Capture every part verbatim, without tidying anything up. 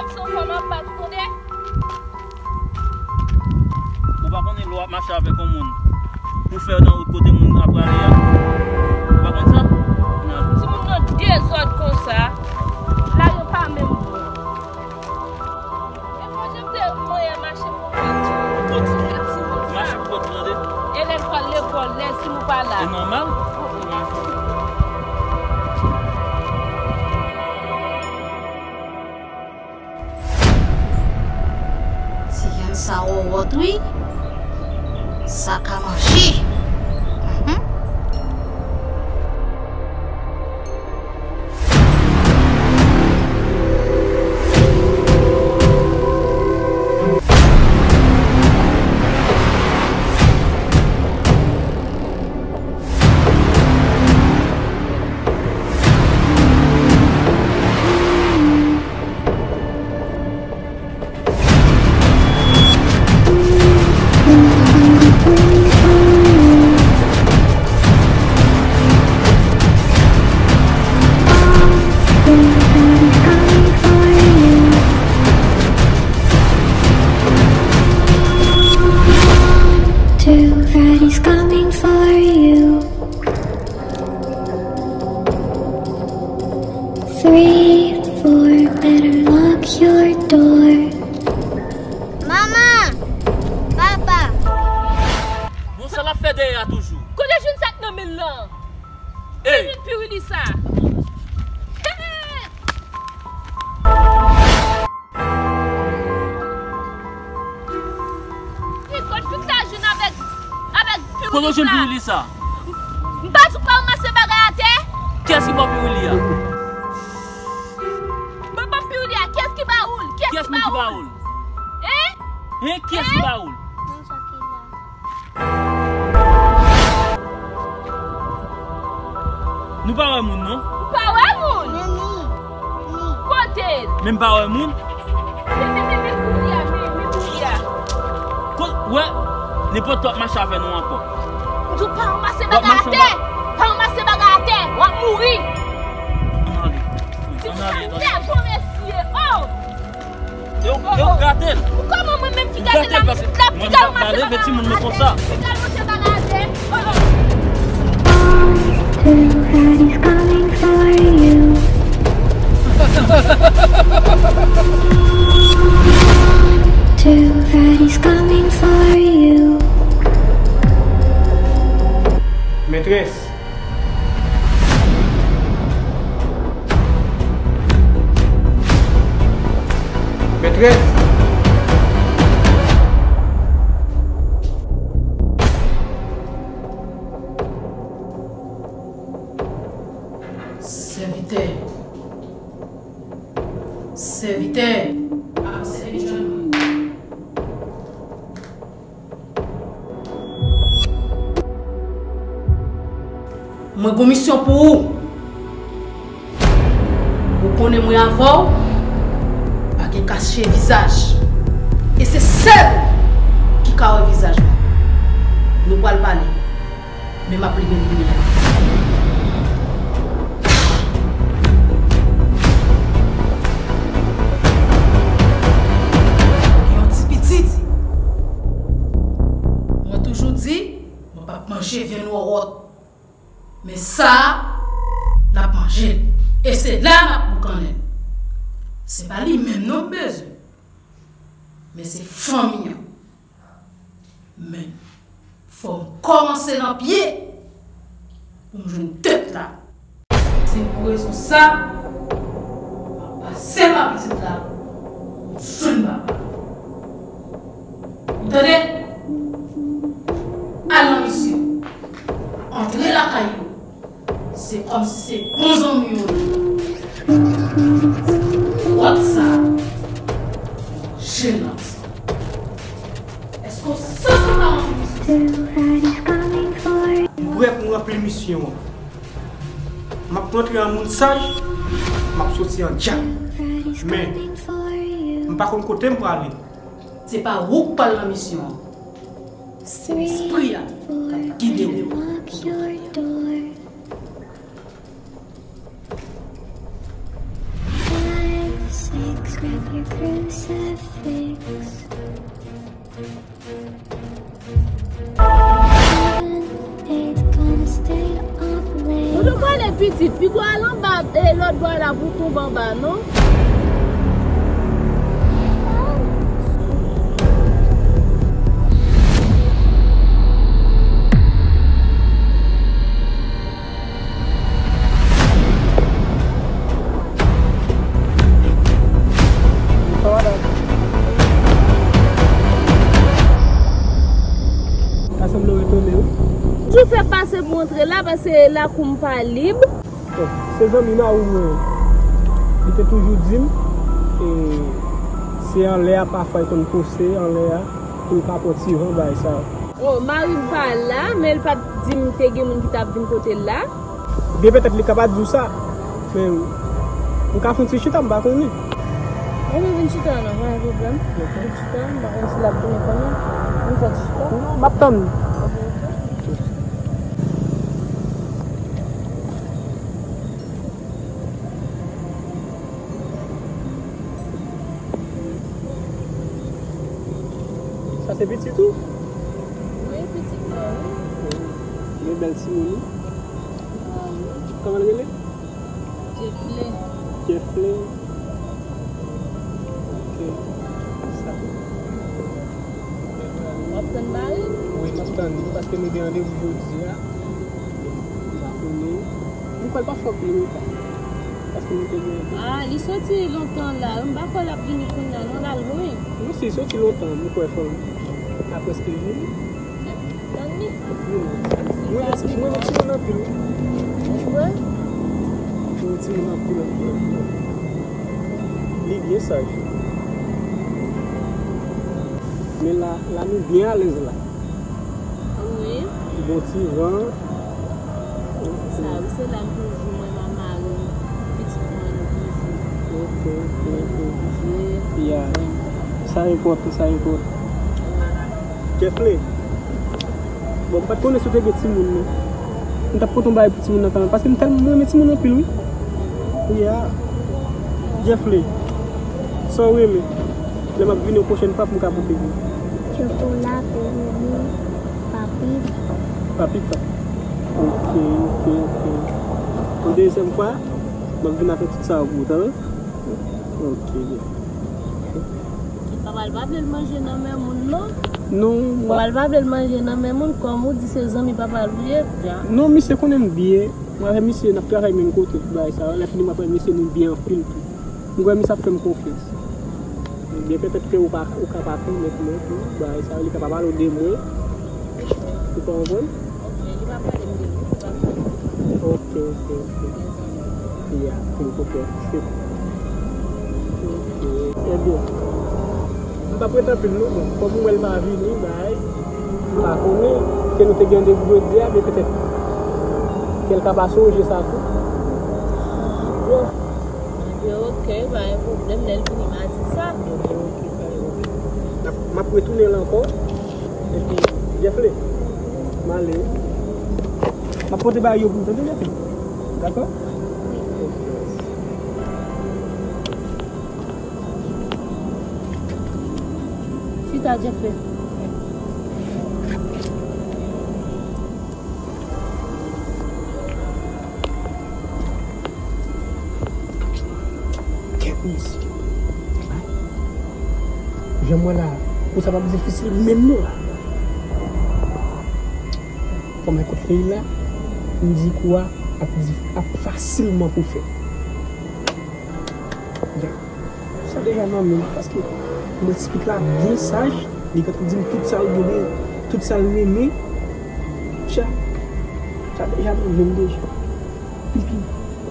San fò m ap bat ou, tande? Ou pa konnen lè w ap mache avèk yon moun pou fè nan wout kote moun ap prale a? Ou pa konn sa? Timoun nan dezòd konsa. La yo pa menm bon. E fò jan m te mwen mache pou pran tout ti timoun sa. Mache pou pran tande. E lè l pral lekòl, lè si nou pa la. E nòmal? Ti jèn sa wòwòt wi. Sa ka manje. Mhm. Two, Freddy's coming for you. Three, four, better lock your door. Manman! Papa! Bon, sa l ap fè dèyè a toujou? Kote jwenn sa k nan men l lan? Ey! Ki jwenn piwili sa? Hey! Pi kot tout la jwenn avèk, avèk piwili sa. Kote w jwenn piwili sa? M pa di w pa ranmase bagay atè? Kiyès ki ba w piwili a? Mwen ban piwili a, kiyès ki ba ou l? Kiyès ki ba ou l? Hein? Hein, kiyès ki ba ou l? Nou pa wè moun, non? Nou pa wè moun? Men ni, ni. Kote l? Men m pa wè moun? Men, men, men, men kounye a, men, men kounye a. Ko-, wè, nenpòt w ap mache avè nou ankò. M di w pa ranmase bagay atè! Pa ranmase bagay atè! W ap mouri! Ann ale. Ann ale, ann ale. Ti nèvo mesye, oh! Yo, yo gate l. Kòman mwen menm ki gate l la, m la piga l mase bagay atè. Piga l mase bagay atè. Oh, oh. Two, Freddy's coming for you. Metrès. Metrès. Sèvitè. Sèvitè. Ap sèvi jèn mwen. Mwen gon misyon pou ou. Ou konnen mwen avè w, pa gen kache vizaj. E se sèl ou ki ka wè vizaj mwen. Nou pral pale. Men m ap limen limyè a. Gen yon ti pitit. Mwen toujou di, mwen p ap manje vyann wòwòt. Men sa a, n ap manje l. E se la n ap boukannen l. Se pa li menm non m bezwen. Men se fanmi an. Men, fò m kòmanse nan pye pou m jwenn tèt la. Se pou rezon sa, m ap pase pa pitit la pou m jwenn papa. Ou tande? Al nan misyon. Antre lakay yo. Se kòmsi se bon zanmi w ye. Wòt sa. Jenans. Èske w santi w ka ranpli misyon sa? M prè pou m ranpli misyon an. M ap rantre an moun saj, m ap soti an dyab. Men, m pa konn kote m prale. Se pa ou k pral nan misyon an. Se lespri a k ap gide w. Crucifix. It's gonna stay up late. Nou te pale pitit, piga w al anba, e, lòt bò la pou w tonbe anba, non? Sa sanble w etone, wi. Toujou fè pase pou antre la, paske lakou m pa lib. Bon, se zanmi mari m mwen. Li te toujou di m, e, se anlè a pafwa li konn poste anlè a pou l ka pran ti van bagay sa yo. Oh, mari m pa la, men l pa t di m te gen moun ki t ap vin kote l la. Byen petèt li ka pa di w sa, men m ka fè yon ti chita, m pa konnen. Mwen vin chita non, pa gen pwoblèm. Vin chita, m pa konn si l ap tounen kounye a. Vin fè ti chita. Non, m ap tann. Ok, ok. Sa se pitit ou? Wi, pitit mwen, wi. Li bèl timoun, wi. Ah, wi. Kòman l rele? Jefle. Jefle. Ok. Sa. W ap tann mari m? Wi, m ap tann li, paske nou gen randevou jodi a. M pa konnen. Nou kwè l pa fè anpil reta. Paske nou te gen. Ah, li soti lontan la. M pa kwè l ap vini kounye a, non, l al lwen. Non, si l soti lontan, m kwè fò l ta prèske vini. Tann li. Wi, non. Mwen renmen ti, mwen renmen timoun anpil, wi. Ou kwè? Mwen renmen timoun anpil, anpil, anpil, anpil. Li byen saj. Men la, la nou byen alèz la. Wi. Bon ti van. Sa wi, se la m toujou, mwen, mari m, pitit mwen, nou toujou. Ok, ok, ok. Toujou. Ya. Sa enpòtan, sa enpòtan. Jefle, bon, m pa t konnen si w te gen timoun, non. M t ap pote yon bagay pou timoun nan kanmenm, paske m tèlman, mwen renmen timoun anpil, wi. Ya. Jefle, sa w renmen? Lè m ap vini yon pwochèn fwa pou m ka pote pou ou. Chokola, perimi, papita. Papita. Ok, ok, ok. Yon dezyèm fwa, m ap vin avèk tout sa yo pou ou, tande? Ok, byen. Papa l pa vle l manje nan men moun, non. Non, papa l pa vle l manje nan men moun, kòm ou di se zanmi papa l ou ye. Non, misye konnen m byen. Mwen avèk misye, n ap travay menm kote pou bagay sa yo. Lè fini, mwen avèk misye, nou byen anpil tou. M kwè misye ap fè m konfyans. Byen, petèt ke ou pa, ou ka pa konnen mwen tou, bagay sa yo, li ka pa pale w de mwen. Ou konprann? Ok, li pa pale m de mwen, li pa pale m de mwen. Ok, ok, ok. Ya, m konprann. Se bon. Ok. Ebyen, m p ap ret anpil non. Bon, kòm m wè l pa vini, bay, m pa konnen ke nou te gen randevou jodi a, men petèt ke l ka pa sonje sa tou. Bon. Ebyen, ok, pa gen pwoblèm, lè l vini, m a di sa. Ebyen, ok, pa gen pwoblèm. M ap, m ap retounen la ankò. Epi, Jefle, m ale wi. M ap pote bagay yo pou ou, tande, Jefle? Dakò? Chita, Jefle. Kèt mesye. Jan m wè la, kou sa p ap difisil menm non la. Kòman kote l la, m di kou a ap di, ap fasilman pou fèt. Ya. Sa deja nan men m, paske m wè ti pitit la byen saj, li gentan di m tout sa l gen, tout sa l renmen. Tcha, sa deja nan men m deja. Pipi.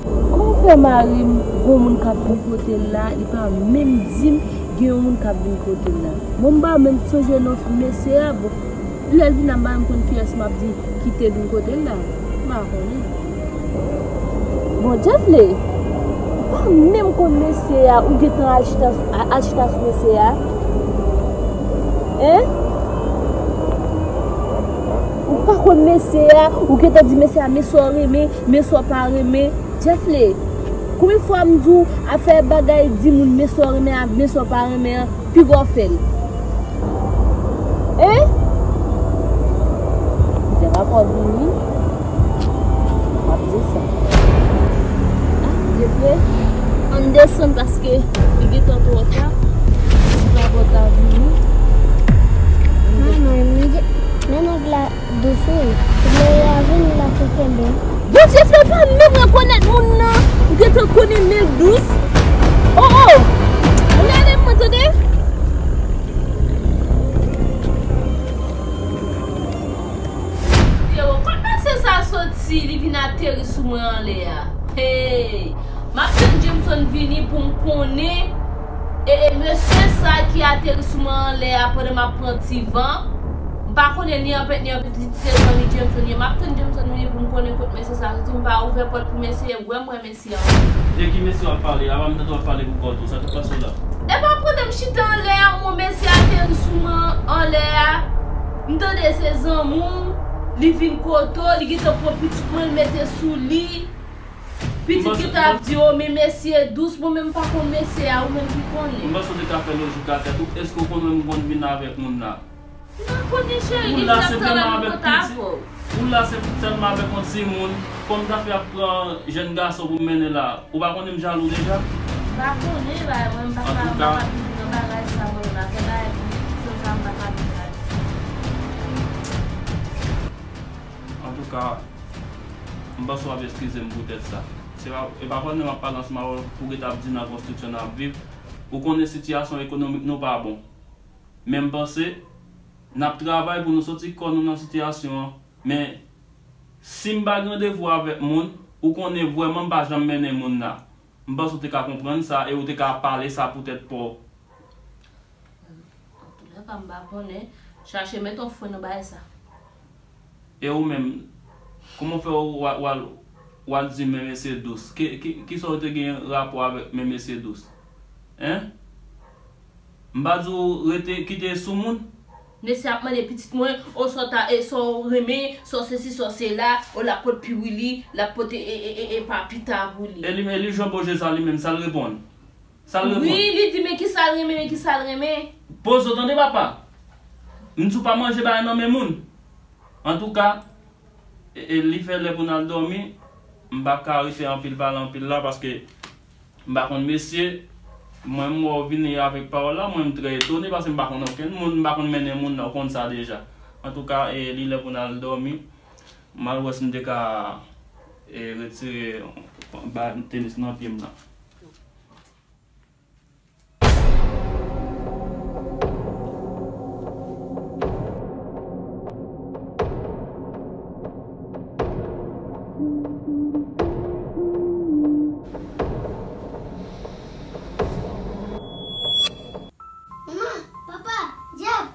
Kòman fè mari m, gon moun k ap vin kote l la, li pa menm di m gen yon moun k ap vin kote l la? Bon, m pa menm sonje non mesye a, bon. Lè l vin la, m pa menm konn kiyès m ap di ki te vin kote l la. M pa konnen. Bon, Jefle, ou pa menm konn mesye a, ou gentan al chita, al chita sou mesye a? Hein? Ou pa konn mesye a, ou gentan di mesye a, men sa w renmen, men sa w pa renmen. Jefle, Konbyen fwa m di w afè bagay di moun men sa w renmen a, men sa w pa renmen an, piga w fè l. Hein? Deja pa vini. M ap di sa. Ah, e vre. Ann desann paske li gentan twò ta. Si pa twò ta vini. Ah, men, men nèg la dous wi. Lè y a vini la pou kenbe. Bondye fè pa menm rekonèt moun nan. Ou gentan konnen men l dous. Oh, oh. Ou rele mwen tande. Yo, kot mesye sa soti, li vin ateri sou mwen anlè a? Hey! M ap tann Jameson vini pou m konnen, e, e mesye sa ki ateri sou mwen anlè a pandan m ap pran ti van. M pa konnen ni anpèt ni anpèt li se zanmi Jameson ye. M ap tann Jameson vini pou m konnen kot mesye sa soti. M pa ouvè pòt pou mesye wè m wè mesye. De ki mesye w ap pale? Apa m tande w ap pale pou kò w tou. Sa k ap pase w la? Epa pandan m chita anlè a, yon mesye ateri sou mwen anlè a. M tande se zanmi w, li vin kote w, li gentan pran pitit mwen, l mete sou li. Pitit gentan ap di, "O, men mesye dous, mwen menm m pa konn mesye a, ou menm ki konnen." M panse w te ka fè lojik a tèt ou. Èske w konn wè m konn vin avèk moun la? M pa konnen, cheri, li di l ap travay pou kont avè w. Ou la se sèlman avèk yon timoun. Kòm zafè ap pran jèn gason pou mennen la, ou pa konnen m jalou deja? M pa konnen, ba, mwen m pa ka, m pa ka vin nan bagay sa, mwen la, fè bagay pou sou sa m pa ka vin la. Antouka, m panse w ap eskize m poutèt sa. Se pa, e pa pandan m ap pale ansanm avè w pou w gentan ap di nan konstriksyon n ap viv. Ou konnen sitiyasyon ekonomik nou pa bon. Men m panse, n ap travay pou nou soti kò nou nan sitiyasyon an. Men, si m pa gen randevou avèk moun, ou konnen vrèman m pa janm mennen moun la. M panse w te ka konprann sa e w te ka pale sa poutèt pa w. Antoulèka, m pa konnen. Chache met yon fren nan bagay sa. E ou menm, kòman w fè w al, w al, w al di men mesye dous? Ki, ki, kisa w te gen rapò avèk men mesye dous? Hein? M pa di w rete, kite sou moun? Mesye ap mande pitit mwen, o sa w ta, e sa w renmen, sa w sesi, sa w sela, o l ap pot piwili, l ap pot e, e, e, e, e papita pou li. E li, e li jan bon je sa li menm, sa l reponn? Sa l reponn? Wi, li di men kisa l renmen, men kisa l renmen. Poze w tande papa. M di w pa manje bagay nan men moun. Antouka, e, e, li fè lè pou n al dòmi. M p ap ka rete anpil pale anpil la paske m pa konn mesye. Mwen m wè w vini avèk pawòl la, mwen m trè etone paske m pa konn okenn moun, m pa konn mennen moun nan, w konn sa deja. Antouka, e, li lè pou n al dòmi. M al wè si m te ka, e, retire ba tenis nan pye m nan. Manman, papa, dyab!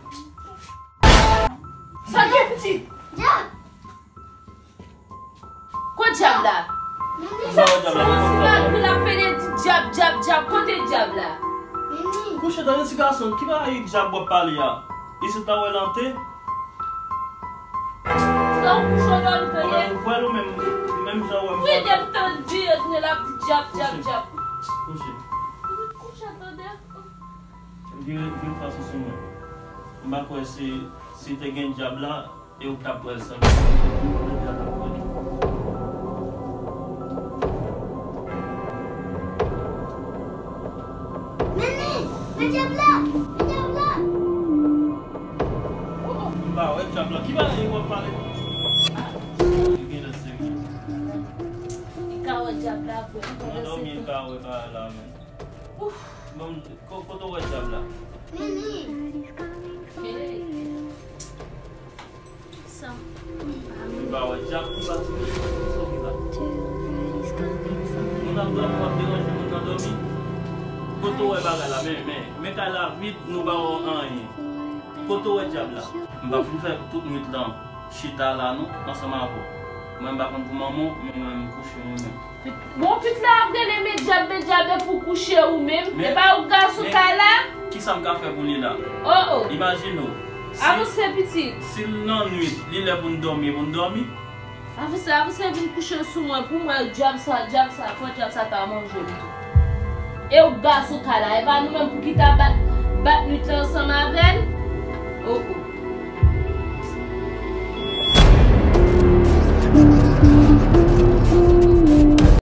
Sa gen pitit? Dyab! Kot dyab la? Sa, sa, sa, la, pou l ap pede di dyab, dyab, dyab. Kote dyab la? Kouche, tande ti gason, ki bagay dyab w ap pale a? Isit la w wè lante? Sa w kouche w dòmi tande? Ou menm ou kwè l ou menm, menm jan w wè m. Wi, depi tande, yo tounen l ap di dyab, dyab, dyab. Kouche. Kouche, tande. Vire, vire fason sou mwen. M pa kwè si, si te gen dyab la, e ou t ap pran l sèlman. Men li! Men dyab la! Men dyab la! M pa wè dyab la. Ki bagay w ap pale? Li genlè serye. Li ka wè dyab la vre. Mwen dòmi, li ka wè bagay la, men. Bon, ko-, kote w wè dyab la? Men li. Sa. M pa wè dyab ki pati. Sa w ki la? Moun ap dòmi, w ap deranje moun nan dòmi. Kote w wè bagay la? Men, men, men kay la vid, nou pa wè anyen. Kote w wè dyab la? M pa fin fè tout nwit lan chita la non, ansanm avè w. Mwen m pa konn pou manman w, men mwen m kouche mwen menm. Bon, pitit la ap rele men dyab, men dyab, epi w kouche ou menm. E pa ou gason kay la? Kisa m ka fè pou li la? Oh, oh. Imajine w. Avanse, pitit. Si l nan nwit, li lè pou n dòmi, pou n dòmi. Avanse, avanse vin kouche sou mwen pou m wè dyab sa, dyab sa, fò dyab sa ta manje m tou. E ou gason kay la, e pa nou menm pou ki ta bat, bat nwit la ansanm avè